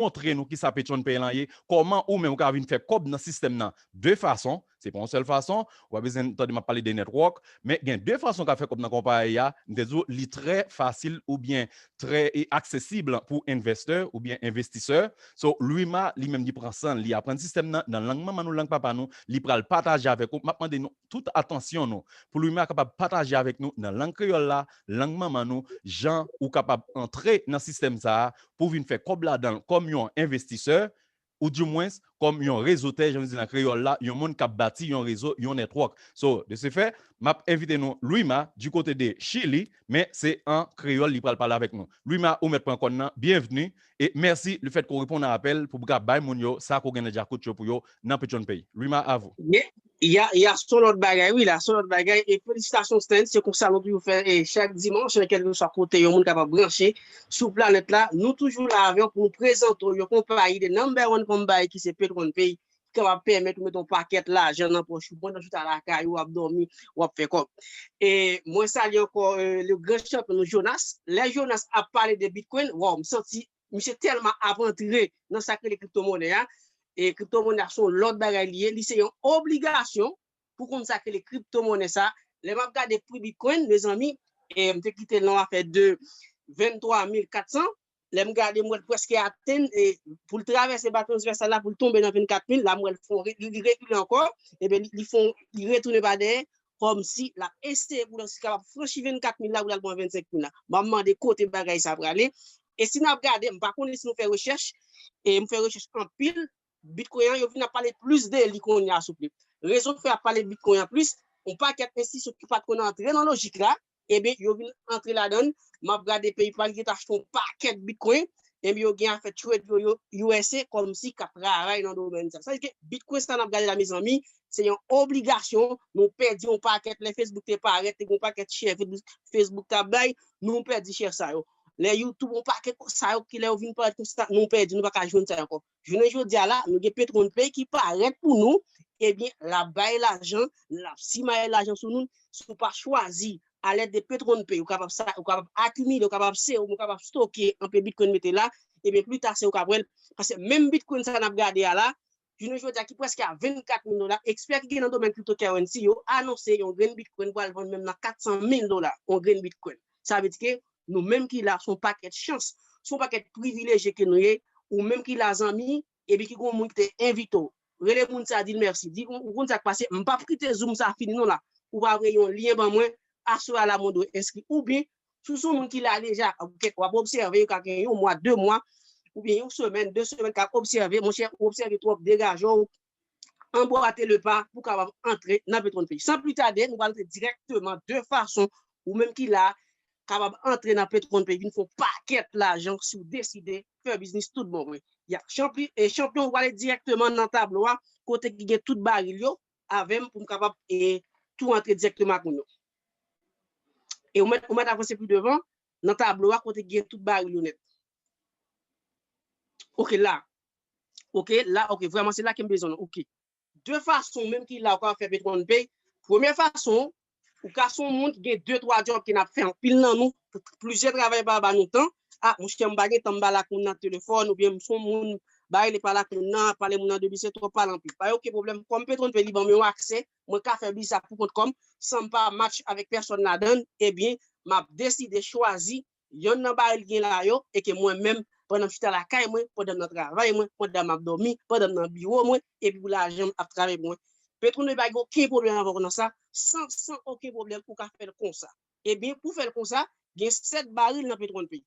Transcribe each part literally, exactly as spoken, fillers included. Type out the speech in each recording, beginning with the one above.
montre nou kisa Patreon Pay lan ye, kòman ou menm ou ka vin fè kòb nan sistèm nan de fason, se pa yon sèl fason, ou pa bezwen tande m ap pale de network, men gen de fason ou ka fè kòb nan konpayi a, m te di w li trè fasil oubyen trè e aksesib pou envestè oubyen envestisè. So, Lwima, li menm, li pran san l, li aprann sistèm nan, nan lang manman nou, lang papa nou, li pral pataje avèk ou. M ap mande nou tout atansyon nou, pou Lwima kapab pataje avèk nou nan lang kreyòl la, lang manman nou, jan ou kapab antre nan sistèm sa a, pou vin fè kòb ladan l kòm yon envestisè, ou dimwens kòm yon rezotè, jan nou di nan kreyòl la, yon moun k ap bati yon rezo, yon network. So, de ce fait, m ap envite nou, Lwima, du côté de Chili, men se an kreyòl li pral pale avèk nou. Lwima, ou mèt pran kòn nan, byenvni, e mèsi le fait que w reponn a apèl pou w ka bay moun yo sa ke w gen nan djakout yo pou yo nan Patreon Pay. Lwima, à vous. Ya, ya, se yon lòt bagay, wi, la, se yon lòt bagay. E felisitasyon, Stanley, se konsa nou toujou fè, e chak dimanch, nan kèlkeswa kote yon moun kapab branche sou planèt la, nou toujou la avè w pou nou prezante w yon konpayi, the number one konpayi ki se Patreon Pay, ki kapab pèmèt ou mete yon pakèt lajan nan pòch ou pandan w chita lakay ou, w ap dòmi, w ap fè kòb. E mwen salye ankò le grand champion nou, Jonas. Lè Jonas ap pale de Bitcoin, waw, m santi misye tèlman ap antre nan sa k rele kriptomonè a. E kriptomonè a se yon lòt bagay li ye, li se yon obligasyon pou konn sa k rele kriptomonè sa. Lè m ap gade pri Bitcoin, mezanmi, e m te kite l nan afè de venntwa mil katsan. Lè m gade, m wè l prèske atenn, e pou l travèse ba transvèsal la, pou l tonbe nan vennkat mil, la m wè l fon, li, li rekile ankò, ebyen li, li fon, li retounen pa dèyè, kòmsi l ap eseye pou l si kapab franchi vennkat mil la, pou l al pran vennsenk mil la. M ap mande kote bagay sa prale. E si n ap gade, m pa konnen si nou fè rechèch, e m fè rechèch anpil, Bitcoin an, yo vin ap pale plis de li kounye a, souple. Rezon k fè y ap pale Bitcoin an plis, yon pakèt enstitisyon ki pa t konn antre nan lojik la, ebyen, yo vin antre ladan l. M ap gade peyi pa yo te achte yon pakèt Bitcoin, ebyen, yo gen afè trade yo, yo U S A kòmsi k ap travay nan domèn sa. Sa vle di ke Bitcoin sa n ap gade la, mezanmi, se yon obligasyon. Nou pèdi yon pakèt, lè Facebook te parèt, te gen yon pakèt share Facebook, Facebook t ap bay, nou pèdi share sa yo. Lè YouTube, yon pakèt sa yo ki lè yo vin parèt konsa, nou pèdi, nou pa ka jwenn sa yo ankò. Jounen jodi a la, nou gen Petronpay ki parèt pou nou, ebyen, l ap bay lajan, l ap simaye lajan sou nou. Si w pa chwazi, alèd de Petronpay, ou kapab sa, ou kapab akimile, ou kapab sere, ou kapab stoke anpe Bitcoin mete la, ebyen, pli ta se ou k ap wè l. Paske menm Bitcoin sa n ap gade a la, jounen jodi a ki prèske a vennkat mil dola, ekspè ki gen nan domèn cryptocurrency yo anonse yon grenn Bitcoin pral vann menm nan kat san mil dola, yon grenn Bitcoin. Sa vle di ke nou menm ki la, se yon pakèt chans, se yon pakèt privilejye ke nou ye, ou menm ki la, zanmi, epi ki gen yon moun ki te envite w. Rele moun sa, di l mèsi. Di, ou konn sa k pase, m p ap kite Zoom sa fini non la. Ou pa voye yon lyen ban mwen, aswè a la mwen dwe enskri. Oubyen, si w se yon moun ki la deja, w ap obsève, yo ka gen yon mwa, de mwa, oubyen yon semèn, de semèn k ap obsève, monchè, ou obsève twòp, degaje w, anbwate le pa pou kapab antre nan Petronpay. San pli tade, nou pral antre dirèkteman de fason ou menm ki la kapab antre nan Petronpay, vin fè yon pakèt lajan si w deside fè biznis tout bon vre. Ya, chanpyon, e chanpyon, ou ale dirèkteman nan tablo a, kote ki gen tout baril yo, avè m pou m kapab e tou antre dirèkteman ak moun yo. E ou mèt, ou mèt avanse pi devan nan tablo a kote ki gen tout baril yo nèt. Ok, la. Ok, la, ok, vrèman se la ke m bezwen nou. Ok. De fason menm ki la ou ka fè Petronpay. Premye fason, ou ka se yon moun ki gen de twa djòb ke n ap fè anpil nan nou, plizyè travay pa ba nou tan. A, monchè, m pa gen tan m pale ak moun nan telefòn, oubyen m se yon moun, ba rele pale ak moun nan, pale moun nan de biznis twòp pale anpil. Pa gen okenn pwoblèm, kòm Petronpay li ban m yon aksè, mwen ka fè biznis la pou kont kò m, san m pa match avèk pèsòn ladan l, ebyen, m ap deside chwazi yonn nan baril gen la yo, e ke mwen menm, pandan m chita lakay mwen, pandan m nan travay mwen, pandan m ap dòmi, pandan m nan biwo mwen, epi pou lajan m ap travay pou mwen. Petronpay pa gen okenn pwoblèm avè w nan sa, san, san okenn pwoblèm, ou ka fè l konsa. Ebyen, pou fè l konsa, gen sèt baril nan Petronpay.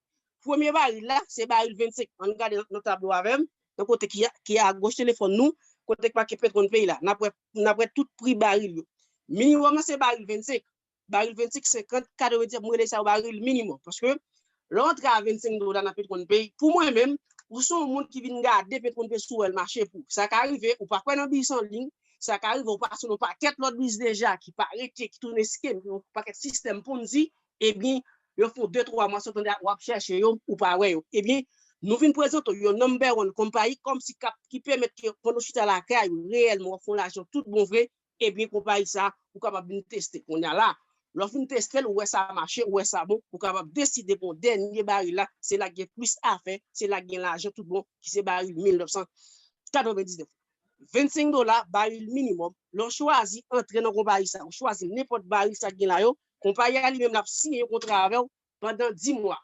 Premye baril la, se baril vennsenk. Ann gade nan, nan tablo avè m, nan kote ki a, ki a goch telefòn nou, kote k make Petronpay la. N ap wè, n ap wè tout pri baril yo. Minimòm nan se baril vennsenk. Baril vennsenk, senkant, katrevenndis, m rele sa yo baril minimòm. Paske lè w antre a vennsenk dola nan Petronpay, pou mwen menm, ou se yon moun ki vin gade Petronpay si w wè l mache pou ou. Sa ka rive, ou pa kwè nan biznis an liy, sa ka rive, ou pase nan yon pakèt lòt biznis deja ki pa rete, ki tounen scam, ki yon pakèt sistèm Ponzi, ebyen, yo fè w de, twa mwa san w tande, w ap chèche yo, ou pa wè yo. Ebyen, nou vin prezante w yon number one konpayi kòmsi k ap, ki pèmèt ke pandan w chita lakay ou, reyèlman w ap fè yon lajan tout bon vre, ebyen, konpayi sa, ou kapab vin teste. Kounye a la, Lè w fin teste l, ou wè sa mache, ou wè sa bon, ou kapab deside pou yon dènye baril la, se la k gen plis afè, se la k gen lajan tout bon, ki se baril mil nèf san katrevendiznèf. Vennsenk dola, baril minimòm. Lè w chwazi antre nan konpayi sa, ou chwazi nenpòt baril sa k gen la yo, konpayi a li menm l ap siyen yon kontra avè w pandan dis mwa.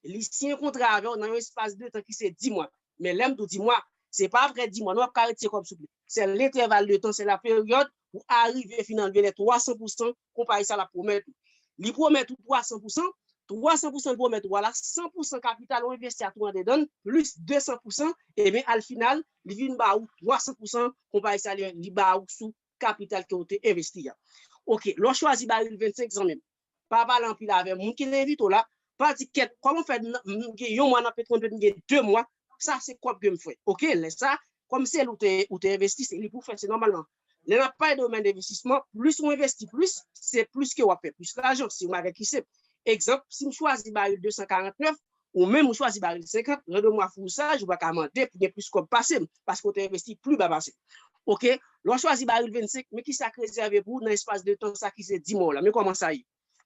Li siyen kontra avè w nan yon espas de tan ki se dis mwa. Men lè m di w dis mwa, se pa apre dis mwa, non, w ap ka retire kòb souple. Se lentèval de tan, se la peryòd ou arive fin anlve lè twa san pousan, konpayi sa l ap pwomèt ou. Li pwomèt ou twa san pousan, twa san pousan li pwomèt ou a la, san pousan kapital ou envesti a tou andedan l, plis de san pousan, ebyen, al final, li vin ba ou twa san pousan, konpayi sa li, li ba ou sou kapital ke w te envesti a. Oke, lè w chwazi baril vennsenk, zanmi m, pa pale anpil avè moun ki te envite w la, pa di kèt, kòman fè m gen yon mwa nan Petwonpet, m gen de mwa, sa se kòb ke m fè. Oke, lè sa, kòm se li ou te, ou te envesti, se li pou fè, se nòmalman. Lè n ap pale de domèn envestisman, plis ou envesti plis, se plis ke w ap fè plis lajan. Se yon bagay ki senp. Egzanp, si m chwazi baril de san karantnèf, ou menm ou chwazi baril senkant, nan de mwa fou sa, ou pa ka mande pou gen plis kòb pase m, paske w te envesti pli ba pase m. Oke, lè w chwazi baril vennsenk, men kisa k rezève pou ou nan espas de tan sa ki se dis mwa w la. Men kòman sa ye.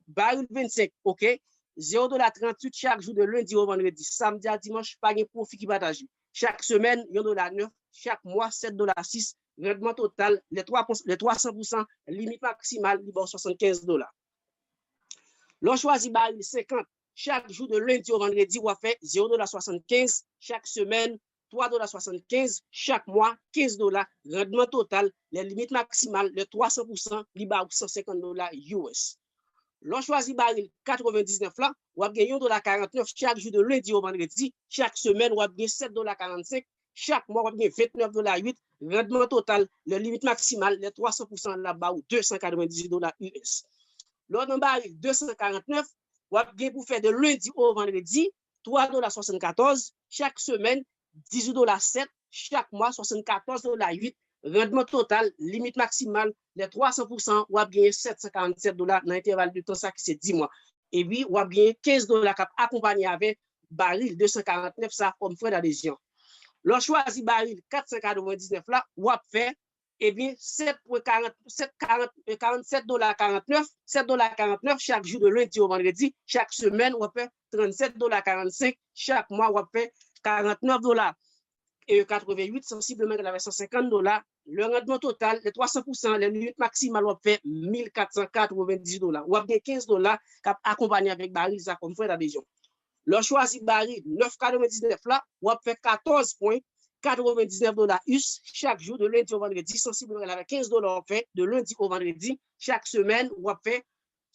Baril vennsenk, oke, zewo dola tranntuit chak jou de lendi o vandredi, samdi a dimanch, pa gen pwofi ki pataje. Chak semèn, yon dola nèf, chak mwa, sèt dola sis, randman total, lè twa, lè twa san pousan, limit maksimal, li ba w swasannkenz dola. Lè w chwazi baril senkant, chak jou de lendi o vandredi, w ap fè zewo dola swasannkenz, chak semèn, twa dola swasannkenz, chak mwa, kenz dola, randman total, lè limit maksimal, lè twa san pousan, li ba ou san senkant dola U S. Lè w chwazi baril katrevendiznèf la, w ap gen yon dola karantnèf chak jou de lendi o vandredi, chak semèn, w ap gen sèt dola karannsenk, chak mwa, w ap gen vennèf dola uit, randman total, lè limit maksimal, lè twa san pousan, l ap ba ou de san katrevendizuit dola U S. Lè w nan baril de san karantnèf, w ap gen pou fè de lendi o vandredi, twa dola swasannkatòz, chak semèn, dizuit dola sèt, chak mwa, swasannkatòz dola uit, randman total, limit maksimal, lè twa san pousan, w ap genyen sèt san karannsèt dola nan entèval de tan sa ki se dis mwa. Epi, w ap genyen kenz dola k ap akonpanye avè baril de san karantnèf sa kòm frè d'adezyon. Lè w chwazi baril kat san katrevendiznèf la, w ap fè, ebyen, sèt pwen karant, sèt, karant, karannsèt dola karantnèf, sèt dola karantnèf chak jou de lendi o vandredi, chak semèn, w ap fè trannsèt dola karannsenk, chak mwa, w ap fè karantnèf dola e katrevenuit, sansibleman egal avèk san senkant dola. Lè randman total, lè twa san pousan, lè limit maksimal, w ap fè mil kat san katrevendizuit dola. W ap gen kenz dola k ap akonpanye avèk baril sa kòm frè d'adezyon. Lè w chwazi baril nèf katrevendiznèf la, w ap fè katòz pwen katrevendiznèf dola U S chak jou, de lendi o vandredi, sansibleman egal avèk kenz dola w ap fè de lendi o vandredi. Chak semèn, w ap fè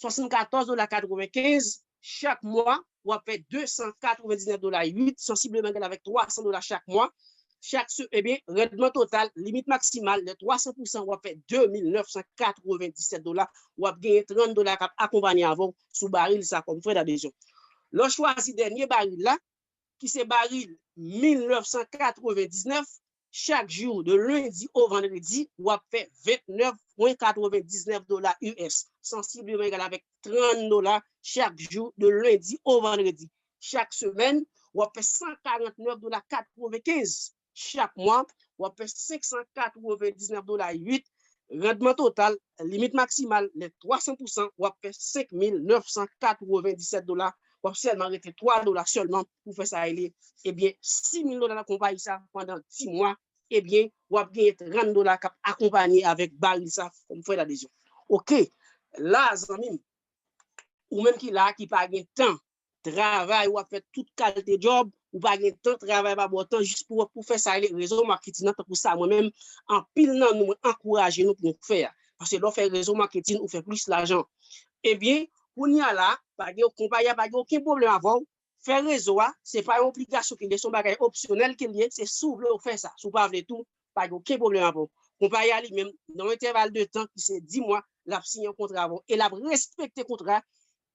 swasannkatòz dola katrevenkenz. Chak mwa, w ap fè de san katrevendiznèf dola uit, sansibleman egal avèk twa san dola chak mwa. Chak se, ebyen, randman total, limit maksimal, lè twa san pousan, w ap fè de mil nèf san katrevendinsèt dola. W ap genyen trant dola k ap akonpanye avè w sou baril sa kòm frè d'adezyon. Lè w chwazi dènye baril la, ki se baril mil nèf san katrevendiznèf, chak jou, de lendi o vandredi, w ap fè vennèf pwen katrevendiznèf dola U S, sansibleman egal avèk trant dola chak jou, de lendi o vandredi. Chak semèn, w ap fè san karantnèf dola katrevenkenz. Chak mwa, w ap fè senk san katrevendiznèf dola uit. Randman total, limit maksimal, lè twa san pousan, w ap fè senk mil nèf san katrevendinsèt dola. W ap sèlman rete twa dola sèlman pou fè sa rele, ebyen, sis mil dola nan konpayi sa pandan dis mwa, ebyen, w ap genyen trant dola k ap akonpanye avèk baril sa kòm frè d'adezyon. Oke, la, zanmi m, ou menm ki la, ki pa gen tan travay, w ap fè tout kalite djòb, ou pa gen tan, travay pa ba w tan jis pou, pou fè sa rele rezo maketin nan, tankou sa mwen menm, anpil nan nou, mwen ankouraje nou pou nou fè a. Paske lè w fè rezo maketin, ou fè plis lajan. Ebyen, kounye a la, pa gen, konpayi a pa gen okenn pwoblèm avè w. Fè rezo a, se pa yon obligasyon ke l ye, se yon bagay opsyonèl ke l ye, se si w vle w fè sa. Si w pa vle tou, pa gen okenn pwoblèm avè w. Konpayi a li menm, nan yon entèval de tan ki se dis mwa, l ap siyen yon kontra avè w e l ap respekte kontra,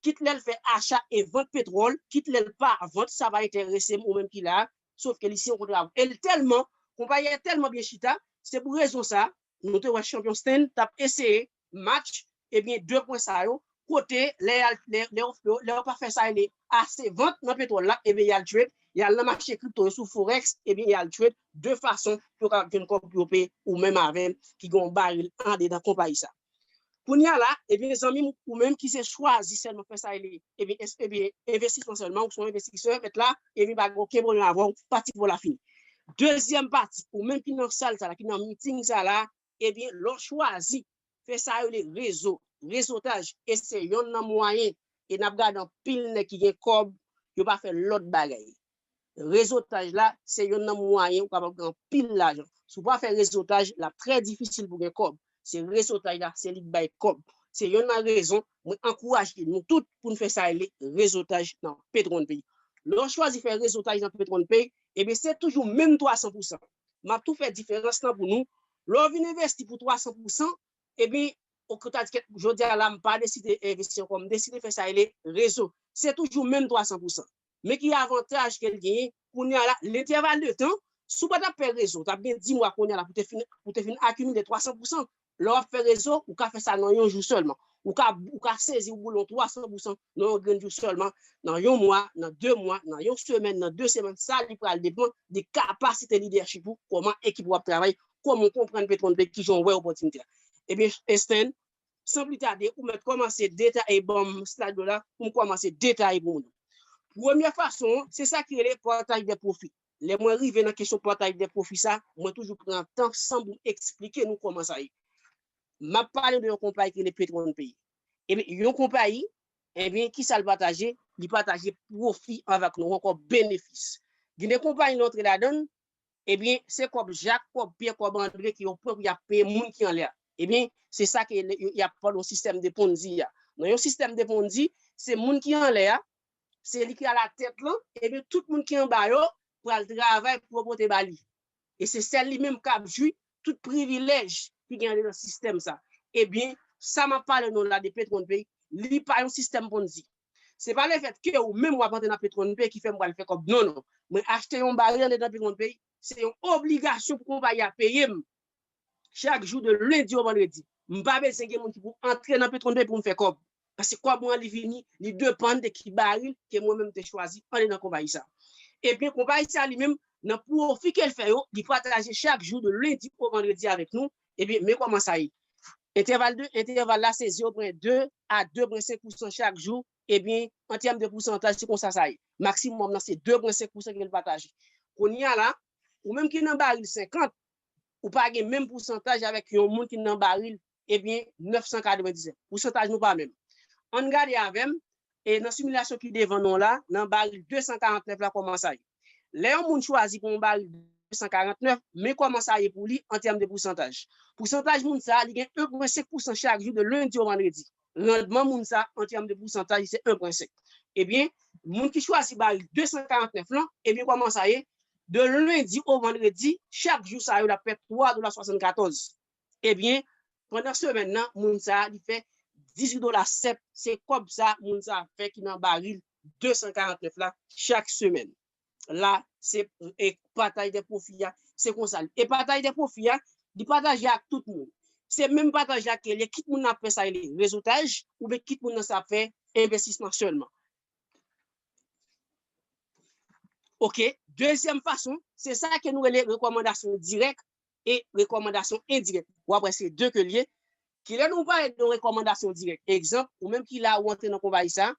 kit lè l fè acha e vant petwòl, kit lè l pa vant, sa pa enterese m, ou menm ki la a, sof ke li siyen yon kontra avè w. E l tèlman, konpayi a tèlman byen chita, se pou rezon sa a, nou te wè Champion Sten t ap eseye match, ebyen, de pwen sa yo, kote lè y al, lè, lè yo, lè yo pa fè sa rele ase vant nan petwòl la, ebyen, y al trade, y al nan mache kripto yo sou Forex, ebyen, y al trade de fason pou yo kapab jwenn kòb pou yo peye ou menm avè m ki gen yon baril andedan konpayi sa. Kounye a la, ebyen, zanmi m, ou menm ki se chwazi sèlman fè sa rele, ebyen, es- ebyen, envestisman sèlman, ou se yon envestisè, mèt la, ebyen, pa gen okenn pwoblèm avè w, pati pou la fini. Dezyèm pati, ou menm ki nan sal sa la, ki nan miting sa la, ebyen, lè w chwazi fè sa yo rele rezo, rezotaj, e se yonn nan mwayen, e n ap gade anpil nèg ki gen kòb, yo pa fè lòt bagay. Rezotaj la, se yonn nan mwayen ou kapab gen anpil lajan. Si w pa fè rezotaj, l ap trè difisil pou gen kòb. Se rezotaj la, se li k bay kòb. Se yonn nan rezon mwen ankouraje nou tout pou n fè sa rele rezotaj nan Petwonn Pay. Lè w chwazi fè rezotaj nan Petwonn Pay, ebyen, se toujou menm twa san pousan. M ap tou fè diferans lan pou nou. Lè w vin envesti pou twa san pousan, ebyen, ou ka di ke jodi a la, m pa deside envesti ankò, m deside fè sa rele rezo. Se toujou menm twa san pousan. Men ki avantaj ke l genyen, kounye a la, lentèval de tan, si w pa t ap fè rezo, w t ap gen dis mwa kounye a la pou te fin, pou te fin akimile twa san pousan. Lè w ap fè rezo, ou ka fè sa nan yon jou sèlman. Ou ka, ou ka sezi w boulon twa san pousan nan yon grenn jou sèlman, nan yon mwa, nan de mwa, nan yon semèn, nan de semèn. Sa li pral depann de kapasite lidèchip ou, kòman ekip ou ap travay, kòman w konprann Petwonn Pay, kijan w wè opòtinite a. Ebyen, Esten, san pli tade, ou mèt kòmanse detaye, ban m slide ou la, pou m kòmanse detaye pou moun. Premye fason an, se sa ki rele partaj de pwofi. Lè mwen rive nan kesyon partaj de pwofi sa, mwen toujou pran tan san pou m eksplike nou kòman sa ye. M ap pale de yon konpayi ki rele Petwonn Pay. Ebyen, yon konpayi, ebyen, ki sa l pataje? Li pataje pwofi avèk nou, ankò benefis. Gen de konpayi nou antre ladan l, ebyen, se kòb Jak, kòb Pyè, kòb Andre ki yo pran pou y ap peye moun ki anlè a. Ebyen, se sa ke y ap pale yon sistèm de Ponzi a. Nan yon sistèm de Ponzi, se moun ki anlè a, se li ki alatèt lan, ebyen, tout moun ki anba yo pral travay pou yo pote ba li. E se sèl li menm k ap jwi tout privilèj ki gen andedan sistèm sa. Ebyen, sa m ap pale nou la de Petwonn Pay, li pa yon sistèm Ponzi. Se pa lefèt ke ou menm w ap antre nan Petwonn Pay ki fè m pral fè kòb. Non, non. Mwen achte yon baril andedan Petwonn Pay, se yon obligasyon pou konpayi a peye m chak jou de lendi o vandredi. M pa bezwen gen moun ki pou antre nan Petwonn Pay pou m fè kòb. Paske kòb mwen an li vini, li depann de ki baril ke mwen menm te chwazi andedan konpayi sa. Ebyen, konpayi sa li menm, nan pwofi ke l fè yo, li pataje chak jou de lendi o vandredi avèk nou. Ebyen, men kòman sa ye. Entèval de, entèval la, se zewo pwen de a de pwen senk pousan chak jou. Ebyen, an tèm de pousantaj, se konsa sa ye. Maksimòm nan, se de pwen senk pousan ke l pataje. Kounye a la, ou menm ki nan baril senkant, ou pa gen menm pousantaj avèk yon moun ki nan baril, ebyen, nèf san katrevendiznèf. Pousantaj nou pa menm. Ann gade avè m, e nan similasyon ki devan nou la, nan baril de san karantnèf la, kòman sa ye. Lè yon moun chwazi pou yon baril de san karantnèf, men kòman sa ye pou li an tèm de pousantaj. Pousantaj moun sa, li gen en pwen senk pousan chak jou de lendi o vandredi. Randman moun sa, an tèm de pousantaj, se en pwen senk. Ebyen, moun ki chwazi baril de san karantnèf lan, ebyen, kòman sa ye? De lendi o vandredi, chak jou sa yo, l ap fè twa dola swasannkatòz. Ebyen, pandan semèn nan, moun sa a, li fè dizuit dola sèt, se kòb sa moun sa a fè ki nan baril de san karantnèf la chak semèn. La, se e pataj de pwofi a, se konsa. E pataj de pwofi a, li pataje ak tout moun. Se menm pataj la ke li ye, kit moun nan ap fè sa rele rezotaj, oubyen kit moun nan sa ap fè envestisman sèlman. Oke, dezyèm fason, se sa ke nou rele rekòmandasyon dirèk e rekòmandasyon endirèk. W ap wè se de ke l ye. Kilè nou pale de rekòmandasyon dirèk? Egzanp, ou menm ki la ou antre nan konpayi sa,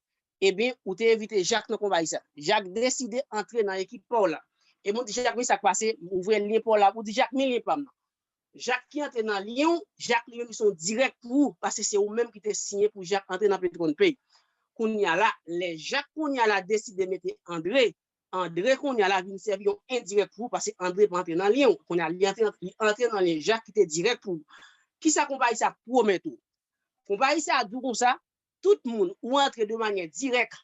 ebyen, ou te envite Jak nan konpayi sa. Jak deside antre nan ekip pa w la. Ebyen, ou di Jak, men sa k pase, ou voye lyen pa w la, ou di Jak, men lyen pa m nan. Jak ki antre nan lyen w, Jak li menm se yon dirèk pou ou, paske se ou menm ki te siyen pou Jak antre nan Petwonn Pay. Kounye a la, lè Jak kounye a la deside mete Andre, Andre kounye a la vin sèvi yon endirèk pou ou, paske Andre pa antre nan lyen w. Kounye a li antre, li antre nan lyen Jak ki te dirèk pou ou. Kisa konpayi sa pwomèt ou? Konpayi sa di w konsa, tout moun ou antre de manyè dirèk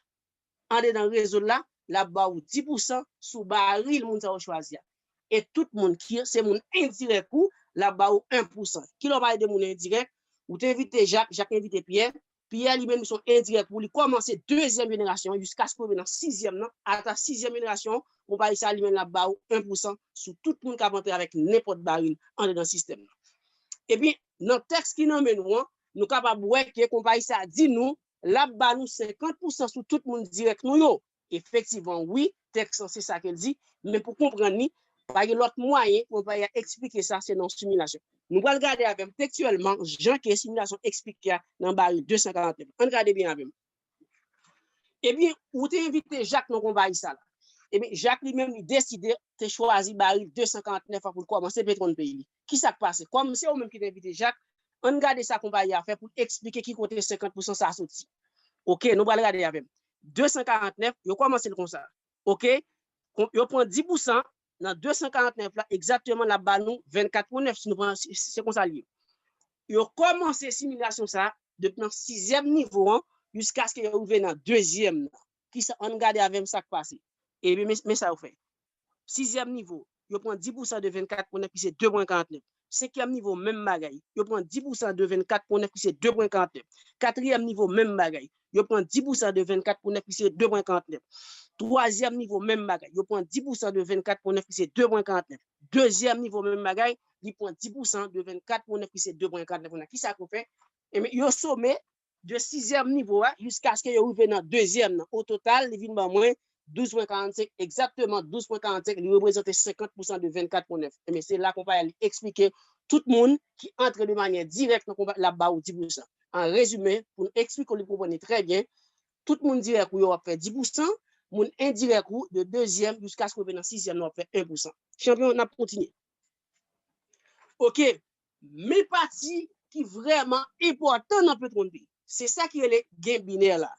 andedan rezo l la, l ap ba w dis pousan sou baril moun sa yo chwazi a. E tout moun ki se moun endirèk ou, l ap ba w en pousan. Kilè w pale de moun endirèk, ou te envite Jak, Jak envite Pyè, Pyè li menm li se yon endirèk pou li kòmanse dezyèm jenerasyon an jiskaske w rive nan sizyèm nan, ata sizyèm jenerasyon an, konpayi sa li menm l ap ba w en pousan sou tout moun k ap antre avèk nenpòt baril andedan sistèm nan. Epi, nan tèks ki nan men nou an, nou kapab wè ke konpayi sa di nou, l ap ba nou senkant pousan sou tout moun dirèk nou yo. Efektivman, wi, tèks lan se sa ke l di, men pou konprann li, Pa gen lòt mwayen pou konpayi a eksplike sa, se nan similasyon. Nou pral gade avè m tekstyèlman jan ke similasyon eksplike a nan baril de san karant nèf. Ann gade byen avè m. Ebyen, ou te envite Jak nan konpayi sa la. Ebyen, Jak li menm li deside te chwazi baril de san karant nèf an pou l kòmanse petwon peyi li. Kisa k pase? Kòm se ou menm ki te envite Jak, ann gade sa konpayi a fè pou l eksplike ki kote senkant pousan sa soti. Oke, nou pral gade avè m. De san karant nèf, yo kòmanse l konsa. Oke? Kon- Yo pran dis pousan nan de san karant nèf la, egzakteman, l ap ba nou vennkat pwen nèf, si nou pran, se se konsa l ye. Yo kòmanse similasyon sa depi nan sizyèm nivo an jiskaske yo rive nan dezyèm nan. Kisa, ann gade avè m sa k pase. Ebyen, men, men sa yo fè. Sizyèm nivo, yo pran dis pousan de vennkat pwen nèf ki se de pwen karant nèf. Senkyèm nivo, menm bagay. Yo pran dis pousan de vennkat pwen nèf ki se de pwen karant nèf. Katriyèm nivo, menm bagay. Yo pran dis pousan de vennkat pwen nèf ki se de pwen karant nèf. Twazyèm nivo, menm bagay. Yo pran dis pousan de vennkat pwen nèf ki se de pwen karant nèf. Dezyèm nivo, menm bagay. Li pran dis pousan de vennkat pwen nèf ki se de pwen karant nèf. Kisa k yo fè? Ebyen, yo some de sizyèm nivo a jiskaske yo rive nan dezyèm nan. O total, li vin ban mwen douz pwen karannsenk, egzakteman douz pwen karannsenk, li reprezante senkant pousan de vennkat pwen nèf. Ebyen, se la konpayi a li eksplike tout moun ki antre de manyè dirèk nan konpayi, l ap ba ou dis pousan. An rezime, pou n eksplike w, li konprann li trè byen, tout moun dirèk ou yo w ap fè dis pousan, moun endirèk ou de dezyèm jiskaske w rive nan sizyèm nan w ap fè en pousan. Chanpyon, n ap kontinye. Oke, men pati ki vrèman enpòtan nan petwon peyi. Se sa ki rele gen binè la.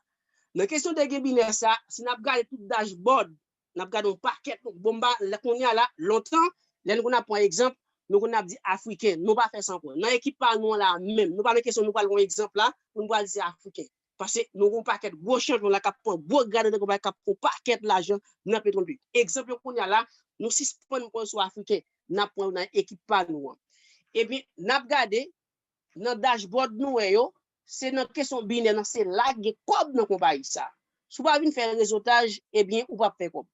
Nan kesyon de gen binè sa, si n ap gade tout dashboard, n ap gade yon pakèt, bon, m pa, lè kounye a la, lontan, lè nou konn ap pran egzanp, nou konn ap di Afriken, nou pa fè sa ankò. Nan ekip pa nou an la menm, nou pa nan kesyon nou pral pran egzanp la, pou nou pral di se Afriken. Paske nou gen yon pakèt gwo chanpyon la k ap pran gwo grad nan konpayi, k ap pran yon pakèt lajan nan petwon peyi. Egzanp yo kounye a la, nou sispann pran yo sou Afriken, n ap pran yo nan ekip pa nou an. Ebyen, n ap gade, nan dashboard nou wè yo, se nan kesyon binè nan, se la gen kòb nan konpayi sa. Si w pa vin fè rezotaj, ebyen, ou p ap fè kòb.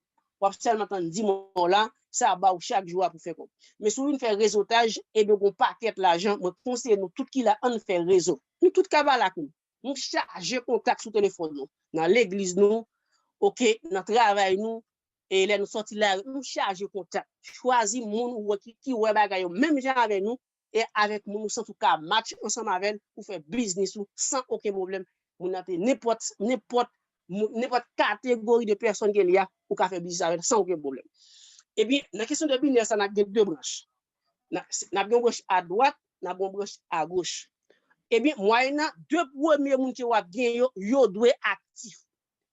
W ap sèlman tann dis mò la, sa ap ba w chak jou a pou fè kòb. Men si w vin fè rezotaj, ebyen, w gen yon pakèt lajan, mwen konseye nou tout ki la, ann fè rezo. Nou tout ka pale ak nou. Nou chaje kontak sou telefòn nou, nan legliz nou, oke, nan travay nou, e lè nou sòti la, nou chaje kontak. Chwazi moun ou wè ki, ki wè bagay yo menm jan avè nou, e avèk moun ou santi w ka match ansanm avè l pou fè biznis ou san okenn pwoblèm. Moun nan te nenpòt, nenpòt, moun- nenpòt kategori de pèsòn ke li a, ou ka fè biznis avè l san okenn pwoblèm. Ebyen, nan kesyon de binè sa, n ap gen de branch. N ap, n ap gen yon branch adwat, n ap gen yon branch agoch. Ebyen, mwayèn nan, de premye moun ke w ap gen yo, yo dwe aktif.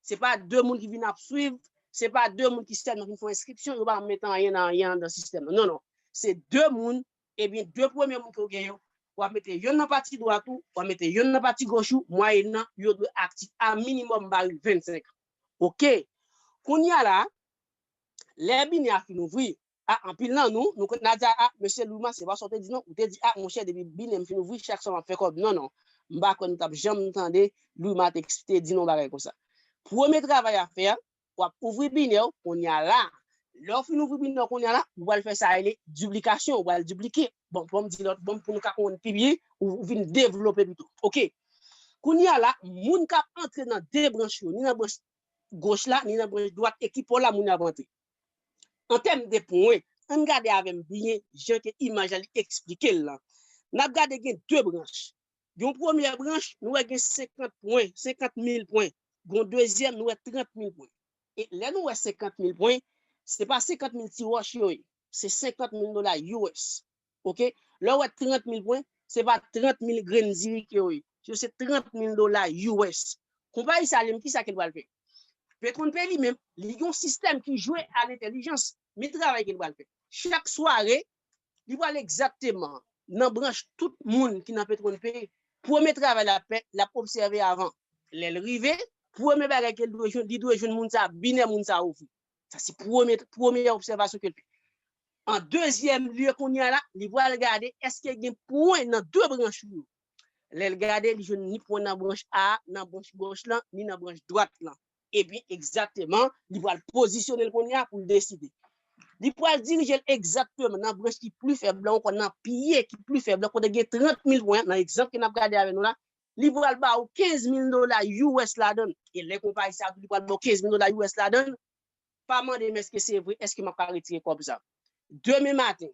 Se pa de moun ki vin ap swiv, se pa de moun ki sèlman vin fè yon enskripsyon, yo pa mete anyen nan anyen anndan sistèm nan. Non, non. Se de moun, ebyen, de premye moun ke w gen yo, w ap mete yonn nan pati dwat ou, w ap mete yonn nan pati goch ou, mwayèn nan, yo dwe aktif a minimòm baril vennsenk. Oke. Kounye a la, lè binè a fin ouvri, a, anpil nan nou, nou konn ap di, a, mesye Luma, se pa sa w te di non, ou te di, a, monchè, depi binè m fin ouvri, chak swa m ap fè kòb. Non, non. M pa kwè nou t ap janm tande Luma te, te di non bagay konsa. Premye travay a fè a, w ap ouvri binè w, kounye a la. Lè w fin ouvri binè w, kounye a la, ou pral fè sa rele diplikasyon, ou pral diplike. Bon, bon, m di lòt, bon, pou nou ka konprann pi byen, ou, ou vin devlope pito. Oke. Kounye a la, moun k ap antre nan de branch yo, ni nan branch goch la, ni nan branch dwat, e ki pò la moun yo ap antre. An tèm de pwen, ann gade avè m byen jan ke imaj la li eksplike l lan. N ap gade gen de branch. Gen yon premyè branch, nou wè gen senkant pwen, senkant mil pwen. Gen yon dezyèm, nou wè trant mil pwen. E lè nou wè senkant mil pwen, se pa senkant mil ti wòch yo ye. Se senkant mil dola U S. Oke? Lè w wè trant mil pwen, se pa trant mil grenn zirik yo ye. Yo se trant mil dola U S. Konpayi sa li menm, kisa ke l pral fè? Petwon Pay li menm, li gen yon sistèm ki jwe a lentèlijans. Men travay ke l pral fè. Chak sware, li pral egzakteman nan branch tout moun ki nan Petwon Pay. Premye travay l ap fè, l ap obsève avan. Lè l rive, premye bagay ke l dwe jwenn, li dwe jwenn moun sa, binè moun sa ouvri. Sa se premye, premye obsèvasyon ke l fè. An dezyèm lye, kounye a la, li pral gade èske gen pwen nan de branch yo. Lè l gade, li jwenn ni pwen nan branch A, nan branch goch lan, ni nan branch dwat lan. Epi, egzakteman, li pral pozisyone l kounye a pou l deside. Li pral dirije l egzakteman nan branch ki pli fèb lan, oubyen nan pye ki pli fèb lan, kote gen trant mil pwen, nan egzanp ke n ap gade avè nou la, li pral ba ou kenz mil dola U S ladan l. E lè konpayi sa a di li pral ba w kenz mil dola U S ladan l, pa mande m èske se vre, èske m ap ka retire kòb sa. demen maten,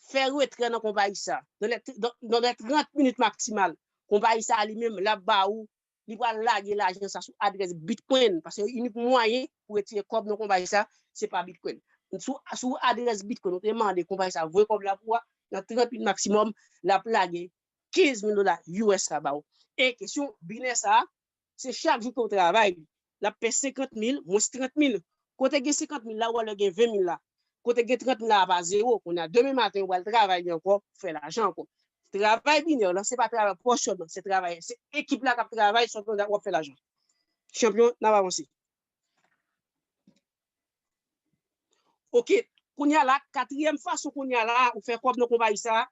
fè retrè nan konpayi sa, nan lè, nan, nan lè trant minit maksimal, konpayi sa li menm, l ap ba ou, li pral lage lajan sa sou adrès Bitcoin, paske inik mwayen pou retire kòb nan konpayi sa, se pa Bitcoin. Sou, sou adrès Bitcoin, ou te mande konpayi sa voye kòb la pou ou a, nan trant minit maksimòm, l ap lage kenz mil dola U S la ba ou. E kesyon binè sa, se chak jou ke w travay, l ap pè senkant mil, mwens trant mil. Kote gen senkant mil la, ou wè lè gen ven mil la. Kote gen trant mil la, a pa zewo. Kounye a, demen maten, ou pral travay li ankò, fè lajan ankò. Travay binè lan, se pa travay pwòch sèlman, se travay, se ekip la k ap travay, sòt w ap fè lajan. Chanpyon, n ap avanse. Ok, kounye a la, katriyèm fason kounye a la, ou fè kòb nan konpayi sa,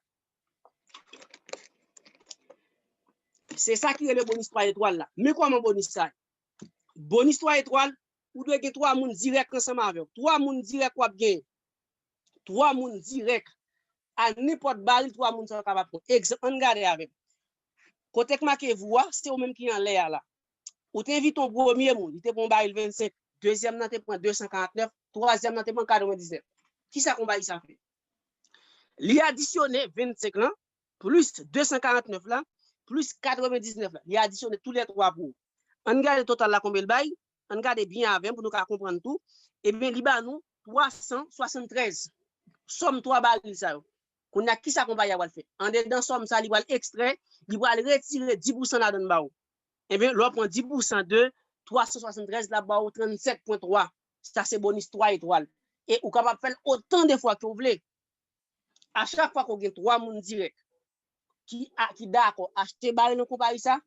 se sa ki rele bonis twa etwal la. Men kòman bonis sa ye? Bonis twa etwal, ou dwe gen twa moun dirèk ansanm avè w. Twa moun dirèk w ap gen. Twa moun dirèk. A nenpòt baril, twa moun sa yo kapab pran. Egzanp, ann gade avè m. Kote k make vou a, se ou menm ki anlè a la. Ou te envite yon premye moun, li te pran yon baril vennsenk, dezyèm nan te pran de san karantnèf, twazyèm nan te pran katrevendiznèf. Kisa konpayi sa fè? Li adisyone vennsenk lan, plis de san karantnèf la, plis katrevendiznèf la. Li adisyone toulètwa pou ou. Ann gade total la konbyen l bay, ann gade byen avè m pou nou ka konprann tou. Ebyen, li ba nou twa san swasanntrèz. Sòm twa baril sa yo. Kounye a, kisa konpayi a pral fè? Andedan sòm sa, li pral ekstrè, li pral retire dis pousan ladan l ba ou. Ebyen, lè w pran dis pousan de twa san swasanntrèz, l ap ba ou trannsèt pwen twa. Sa se bonis twa etwal. E ou kapab fè l otan de fwa ke w vle. A chak fwa ke w gen twa moun dirèk ki, a, ki dakò achte baril nan konpayi sa,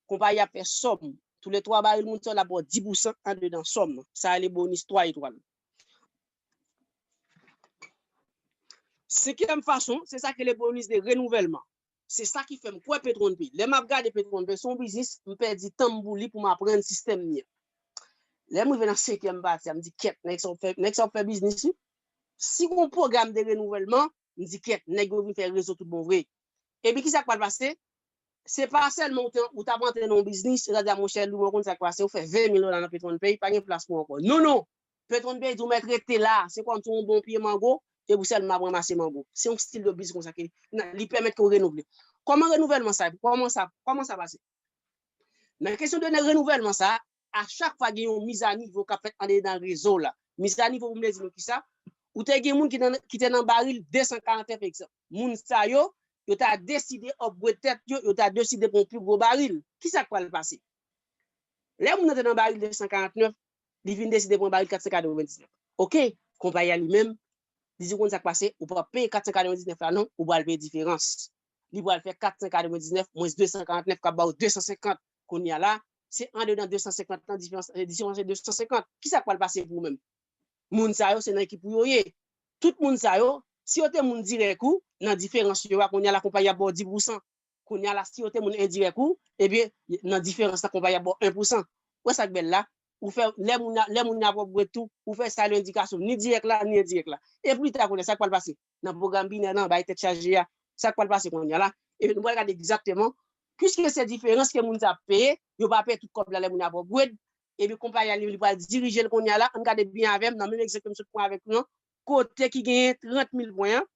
konpayi a fè sòm. Toulètwa baril moun sa yo, l ap ba w dis pousan andedan sòm nan. Sa rele bonis twa etwal. Senkyèm fason, se sa ki rele bonis de renouvèlman. Se sa ki fè m kwè Petronpay. Lè m ap gade Petronpay, se yon biznis, m pèdi tan m pou li pou m aprann sistèm li an. Lè m rive nan senkyèm pati a, m di, kèt, nèg sa ap fè, nèg sa ap fè biznis, wi. Si gon pwogram de renouvèlman, m di, kèt, nèg yo vin fè rezo tout bon vre. Epi kisa k pral pase? Se pa sèlman ou te, ou t ap antre nan yon biznis, yo ta di a, monchè, Louis, ou konn sa k pase, ou fè ven mil dola nan Petronpay, pa gen plas pou ou ankò. Non, non! Petronpay di ou mèt rete la, se kòmsi yon bon pye mango, e pou sèlman ap ranmase mango. Se yon stil de biznis konsa ke li pèmèt ke w renouvle. Kòman renouvèlman sa, kòman sa, kòman sa pase? Nan kesyon de renouvèlman sa, a chak fwa gen yon mizanivo k ap fèt andedan rezo la. Mizanivo pou m vle di nou kisa? Ou te gen moun ki, nan, ki te nan baril de san karantnèf egzanp. Moun sa yo, yo ta deside upgrade tèt yo, yo ta deside pran yon pi gwo baril. Kisa k pral pase? Lè moun nan te nan baril de san karantnèf, li vin deside pran baril kat san katrevendiznèf. Ok, konpayi a li menm, li di ou konn sa k pase, ou p ap peye kat san katrevendiznèf la non, ou pral peye diferans. Li pral fè kat san katrevendiznèf mwens de san karantnèf k ap ba ou de san senkant. Kounye a la, se andedan de san senkant lan, diferans, diferans se de san senkant. Kisa k pral pase pou ou menm? Moun sa yo, se nan ekip ou yo ye. Tout moun sa yo, si yo te moun dirèk ou, nan diferans yo a, kounye a la, konpayi ap ba w dis pousan. Kounye a la, si yo te moun endirèk ou, ebyen, nan diferans la, konpayi ap ba w en pousan. Ou wè sa k bèl la? Ou fè, lè moun, lè moun ap upgrade tou, ou fè sa yo endikasyon, ni dirèk la, ni endirèk la. E pita, kounye a, sa k pral pase? Nan pwogram binè nan, bay tèt chaje a, sa k pral pase kounye a la? Ebyen, nou pral gade egzakteman, piske se diferans ke moun sa ap peye, yo pa peye tout kòb la lè moun ap upgrade, epi konpayi a li, li pral dirije l kounye a la. Ann gade byen avè m, nan menm egzanp ke m sot pran avèk nou an, kote ki genyen trant mil pwen an,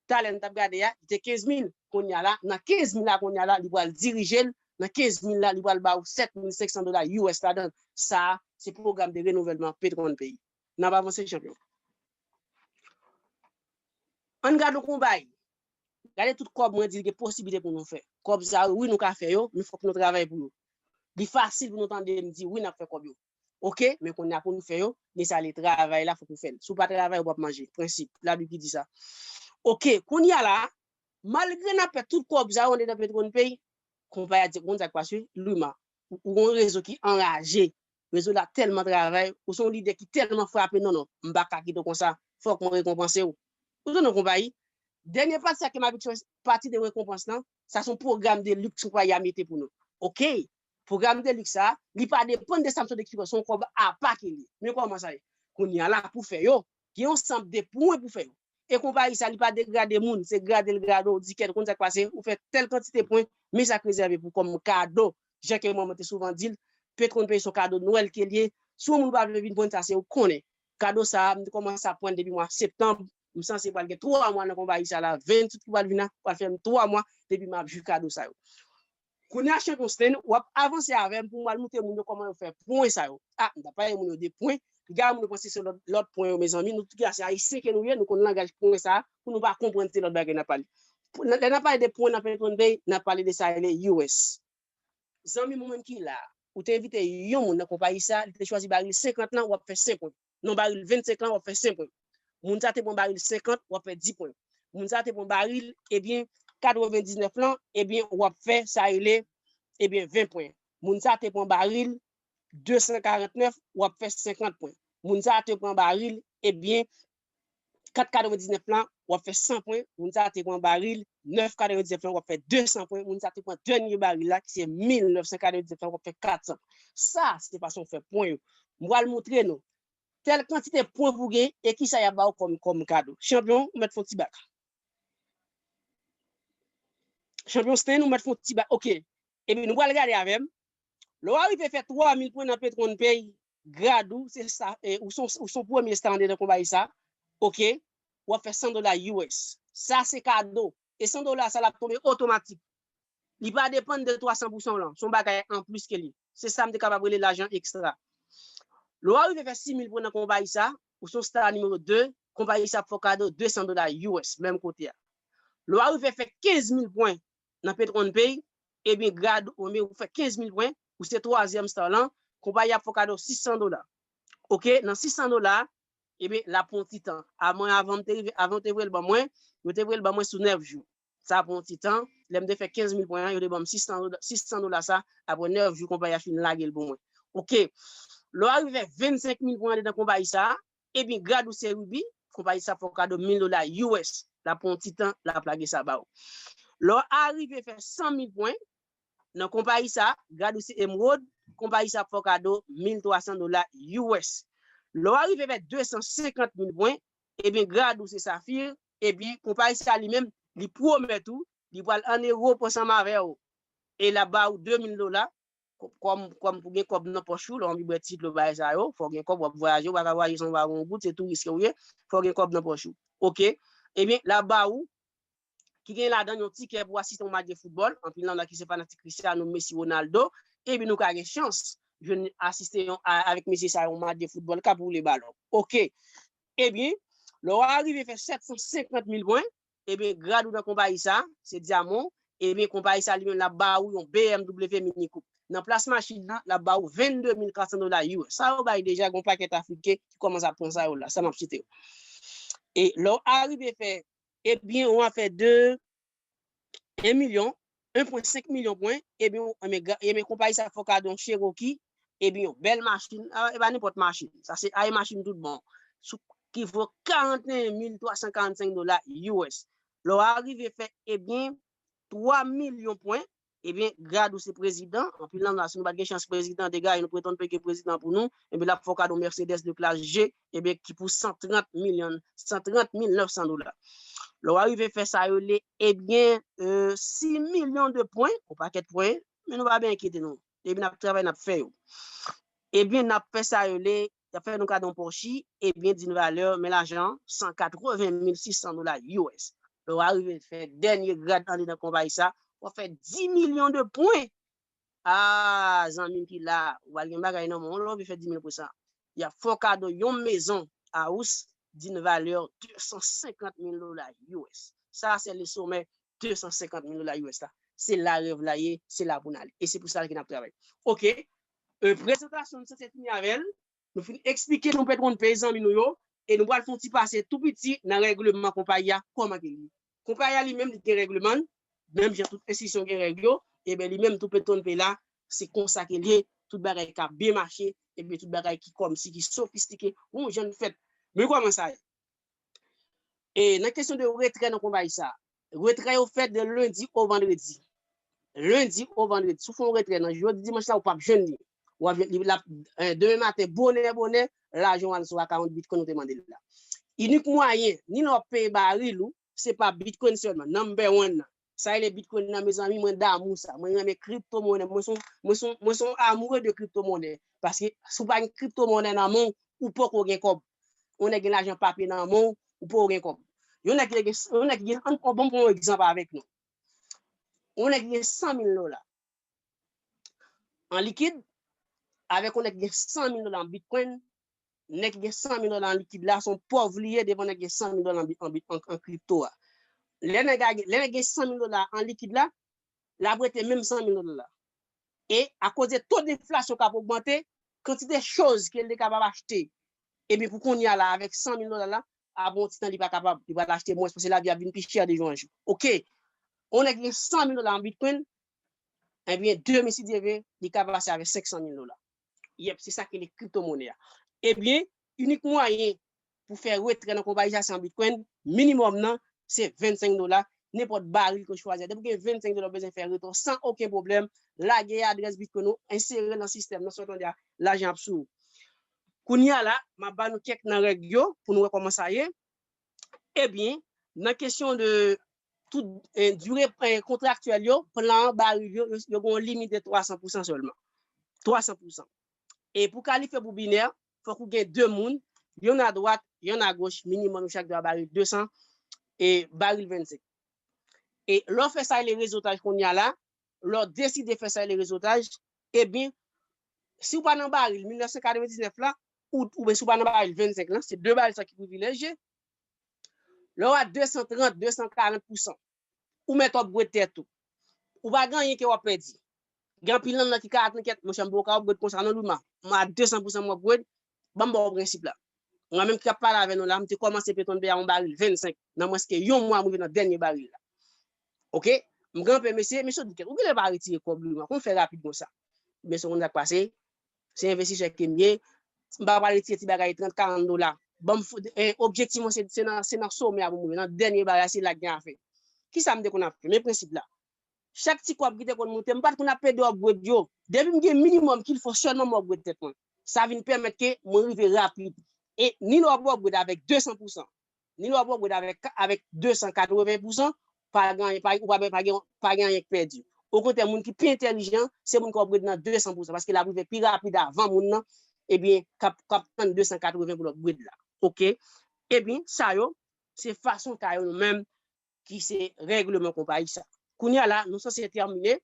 talè n t ap gade a, li te kenz mil. Kounye a la, nan kenz mil la, kounye a la, li pral dirije l, nan kenz mil la, li pral ba ou sèt mil senk san dola U S ladan l. Sa a, se pwogram de renouvèlman Petronpay. N ap avanse, chanpyon. Ann gade yon konpayi. Gade tout kòb mwen di gen posiblite pou nou fè. Kòb sa yo, wi, nou ka fè yo, men fòk nou travay pou yo. Li fasil pou nou tande m di, wi, n ap fè kòb yo. Ok, men kounye a pou nou fè yo, gen sa le travay la, fòk nou fè l. Si w pa travay, ou p ap manje. Prensip, Labib ki di sa. Ok, kounye a la, malgre n ap fè tout kòb sa yo andedan Petronpay, konpayi a di, ou konn sa k pase, Luma, ou, ou gon rezo ki anraje. Rezo la tèlman travay, ou se yon lidè ki tèlman frape, non, non, m pa ka kite w konsa, fòk mwen rekonpanse w. Ou tande yon konpayi? Dènye pati sa ke m abitye, pati de rekonpans lan, sa se yon pwogram de liks konpayi a mete pou nou. Ok, pwogram de liks sa, li pa depann de sa m sot eksplike w, se yon kòb apa ke li ye. Men kòman sa ye? Kounye a la, pou fè yo, gen yon sanble de pwen pou fè yo. E konpayi sa, li pa degrade moun, se grade l grade w, di kèt, ou konn sa k pase, ou fè tèl kantite pwen, men sa k rezève pou kòm kado. Jan ke manman te souvan di l, Petronpay se yon kado Nwèl ke l ye. Si yon moun pa vle vin pran sa, se ou konnen. Kado sa a, m te kòmanse ap pran l depi mwa septanm. M sanse pral gen twa mwa nan konpayi sa la, venn sou ki pral vin la, pral fè m twa mwa depi m ap jwi kado sa yo. Kounye a, Chanpyon Sten, w ap avanse avè m pou m al montre moun yo kòman yo fè pwen sa yo. A, m t ap pale moun yo de pwen, piga moun yo panse se lòt, lòt pwen yo, mezanmi. Nou tout se Ayisyen ke nou ye, nou konn langaj pwen sa a, pou nou pa konprann se lòt bagay n ap pale. Pou, lè n ap pale de pwen nan Petwon Pay, n ap pale de sa rele U S. Zanmi mwen menm ki la, ou te envite yon moun nan konpayi sa, li te chwazi baril senkant lan, w ap fè senk pwen. Non, baril vennsenk lan, w ap fè senk pwen. Moun sa te pran baril senkant, w ap fè dis pwen. Moun sa te pran baril, ebyen, katrevendiznèf lan, ebyen, w ap fè sa rele, ebyen, ven pwen. Moun sa te pran baril desankarantnèf, w ap fè senkant pwen. Moun sa te pran baril, ebyen, kat katrevendiznèf lan, w ap fè san pwen. Moun sa te pran baril nèf katrevendiznèf lan, w ap fè desan pwen. Moun sa te pran dènye baril la, ki se mil nèf san katrevendiznèf lan, w ap fè katsan. Sa, se fason fè pwen yo. M pral montre nou tèl kantite pwen pou gen e kisa y ap ba w kòm, kòm kado. Chanpyon, ou mèt fè yon ti bak. Chanpyon Sten, ou mèt fè yon ti bak. Oke. Epi nou pral gade avè m. Lè w arive fè twa mil pwen nan Petwon Pay, grad ou, se sa, e, ou se yon, ou se yon premye star anndan konpayi sa. Oke. W ap fè san dola U S. Sa se kado. E san dola sa l ap tonbe otomatik. Li pa depann de twa san pou san w lan. Se yon bagay anplis ke li. Se sa m te kapab rele lajan ekstra. Lè w arive fè sis mil pwen nan konpayi sa, ou se yon star nimewo de, konpayi sa ap fè w kado de san dola U S, menm kote a. Lè w arive fè kenz mil pwen nan Petwon Pay, ebyen, grad ou, ebyen, ou fè kenz mil pwen, ou se twazyèm star lan, konpayi ap fè w kado sis san dola. Oke, nan sis san dola, ebyen, l ap pran yon ti tan. A mwen, avan m te rive, avan yo te voye l ban mwen, yo te voye l ban mwen sou nèf jou. Sa pran yon ti tan. Lè m te fè kenz mil pwen an, yo te ban m sis san dola, sis san dola sa, apre nèf jou, konpayi a fin lage l pou mwen. Oke. Lè w arive vennsenk mil pwen anndan konpayi sa, ebyen, grad ou se Ruby, konpayi sa fè w kado mil dola U S. L ap pran yon ti tan, l ap lage sa ba ou. Lè w arive fè san mil pwen, nan konpayi sa, grad ou se Emerald, konpayi sa ap fè w kado mil twa san dola U S. Lè w arive fè de san senkant mil pwen, ebyen, grad ou se Saphir, ebyen, konpayi sa li menm, li pwomèt ou, li pral an ewo ansanm avè w. E l ap ba ou de mil dola, kò-, kòm, kòm pou gen kòb nan pòch ou, lè w anvi bwè ti dlo bagay sa yo, fò w gen kòb, w ap vwayaje, ou pa ka vwayaje san w pa gen yon goud, se touris ke w ye, fò w gen kòb nan pòch ou. Oke? Ebyen, l ap ba ou, ki gen ladan yon tikè pou asiste yon match de foutbòl, anpil nan nou la ki se fanatik Cristiano, Messi, Ronaldo, ebyen nou ka gen chans jwenn asiste yon, a, avèk mesye sa yo yon match de foutbòl k ap woule balon. Oke. Ebyen, lè w arive fè sèt san senkant mil pwen, ebyen, grad ou nan konpayi sa, se dyaman, ebyen, konpayi sa li menm l ap ba ou yon B M W Mini Coupe. Nan plas machin nan, l ap ba ou vennde mil katsan dola U S. Sa yo bay deja, gen yon pakèt Afriken ki kòmanse ap pran sa yo la, sa m ap site yo. E lè w arive fè, ebyen, yon afè de en milyon, en pwen senk milyon pwen, ebyen, ebyen, gra-, ebyen, konpayi sa fè w kado yon Cherokee, ebyen, yon bèl machin, a, e pa nenpòt machin, sa se ay machin tout bon, sou, ki vo karanteyen mil twa san karannsenk dola U S. Lè w arive fè, ebyen, twa milyon pwen, ebyen, grad ou se prezidan, anpil nan nou la, si nou pa t gen chans prezidan degaje, nou pretann peye prezidan pou nou, ebyen, l ap fè w kado Mercedes de klas G, ebyen, ki pou san trant milyon, san trant mil nèf san dola. Lè w arive fè sa yo rele, ebyen, e, sis milyon de pwen, yon pakèt pwen, men nou pa byen enkyete nou. Ebyen, n ap travay, n ap fè yo. Ebyen, n ap fè sa yo rele, y ap fè nou kado yon Porsche, ebyen, d'une valeur, men lajan, san katreven mil sis san dola U S. Lè w arive fè dènye grad andedan konpayi sa, w ap fè dis milyon de pwen. A, zanmi m ki la, ou pral gen bagay nan men w lè w vin fè dis mil pwen sa. Y ap fè w kado yon mezon house d'une valeur de san senkant mil dola U S. Sa, se le sommet de san senkant mil dola U S la. Se la rèv la ye, se la pou n ale. E se pou sa ke n ap travay. Oke. E, prezantasyon nou sanse fini avè l. Nou fin eksplike nou Petwon Pay zanmi nou yo, e nou pral fè yon ti pase tou piti nan règleman konpayi a, kòman ke li ye. Konpayi a li menm, li gen règleman l, menm jan tout enstitisyon gen règ yo, ebyen, li menm tou Petwon Pay la, se konsa ke li ye, tout bagay ka byen mache, ebyen, tout bagay ki kòmsi ki sofistike, yon jan fèt. Men kòman sa ye? E nan kesyon de retrè nan konpayi sa, retrè yo fèt de lendi o vandredi. Lendi o vandredi. Si w fè yon retrè nan jodi dimanch la, ou p ap jwenn li. W ap jwenn li la, e, demen maten, bonè, bonè, lajan w al sou akawont Bitcoin ou te mande l la. Inik mwayen, ni lè w ap peye baril ou, se pa Bitcoin sèlman, number one nan. Sa rele Bitcoin nan, mezanmi, mwen damou sa. Mwen renmen kriptomonè. Mwen se yon, mwen se yon, mwen se yon amoureux de kriptomonè. Paske si w pa gen kriptomonè nan men w, ou poko gen kòb. Yon nèg gen lajan papye nan men w, ou poko gen kòb. Yon nèg ki gen, yon nèg ki gen, an, an, bon, pran yon egzanp avèk nou. Yon nèg ki gen san mil dola an likid, avèk yon nèg ki gen san mil dola an bitcoin, nèg ki gen san mil dola an likid la, se yon pòv li ye devan nèg ki gen san mil dola an, an, an, an kripto a. Lè nèg a gen, lè nèg gen san mil dola an likid la, l ap rete menm san mil dola la. E akoz de to deflasyon k ap ogmante, kantite choz ke l te kapab achte, epi pou kounye a la, avèk san mil dola la, ap yon ti tan li pa kapab, li pral achte mwens, paske lavi ap vin pi chè de jou an jou. Oke, yon nèg gen san mil dola an bitcoin, ebyen, demen, si Dye vle, li ka pase avèk senk san mil dola. Yep, se sa ki rele kriptomonè a. Ebyen, inik mwayen pou fè retrè nan konpayi sa, se an bitcoin, minimòm nan, se vennsenk dola, nenpòt baril ke w chwazi a. Depi w gen vennsenk dola, w bezwen fè retrè san okenn pwoblèm, lage adrès bitcoin ou, ensere nan sistèm nan, sa w tande a, lajan ap sou ou. Kounye a la, m ap ba nou kèk nan règ yo pou nou wè kòman sa ye. Ebyen, nan kesyon de tout, eh, dire, eh, kontraktyèl yo, plan baril yo, yo, yo gen yon limit de twa san pousan sèlman. Twa san pousan. E pou kalifye pou binè, fòk ou gen de moun, yonn adwat, yonn agoch, minimòm yo chak dwe baril de san e baril vennsenk. E lè w fè sa rele rezotaj kounye a la, lè w deside fè sa rele rezotaj, ebyen, si w pa nan baril mil nèf san katrevendiznèf la, ou, oubyen si w pa nan baril vennsenk lan, se de baril sa ki privilèje. Lè w a de san trant, de san karant pousan, ou mèt upgrade tèt ou. Ou pa gen anyen ke w ap pèdi. Gen anpil nan nou ki ka atann kèt, monchè, m poko ka upgrade konsa non, Luma. M a de san pousan m upgrade, ban m ba w prensip la. Mwen menm ki ap pale avè nou la, m te kòmanse Petronn P A yon baril vennsenk, nan mwens ke yon mwa, m rive nan dènye baril la. Oke? M kanpe, mesye, mesye di kèt, ou genlè pa retire kòb, Luma, kòman w fè rapid konsa? Mesye, konn sa k pase, se envestisè ke m ye, m pa pral retire ti bagay trant, karant dola. Ban m fou, eh, objektif mwen se, se nan, se nan somè a pou m rive, nan dènye bagay, se la k gen afè. Kisa m te konn ap fè? Men prensip la. Chak ti kòb ki te konn moute, m pa t konn ap pede upgrade yo. Depi m gen minimòm qu'il faut sèlman m upgrade tèt mwen. Sa vin pèmèt ke mwen rive rapid. E ni lè w ap upgrade avèk de san pousan, ni lè w ap upgrade avèk, avèk de san katreven pousan, pa gen, pa, ou pa, pa gen, pa gen anyen k pèdi. Okontrè, moun ki pi entèlijan, se moun k ap upgrade nan de san pousan, paske l ap rive pi rapid avan moun nan, ebyen, k ap, k ap tann de san katreven pou l upgrade la. Oke? Ebyen, sa yo, se fason ka yo nou menm ki se règleman konpayi sa. Kounye a la, nou sanse tèmine.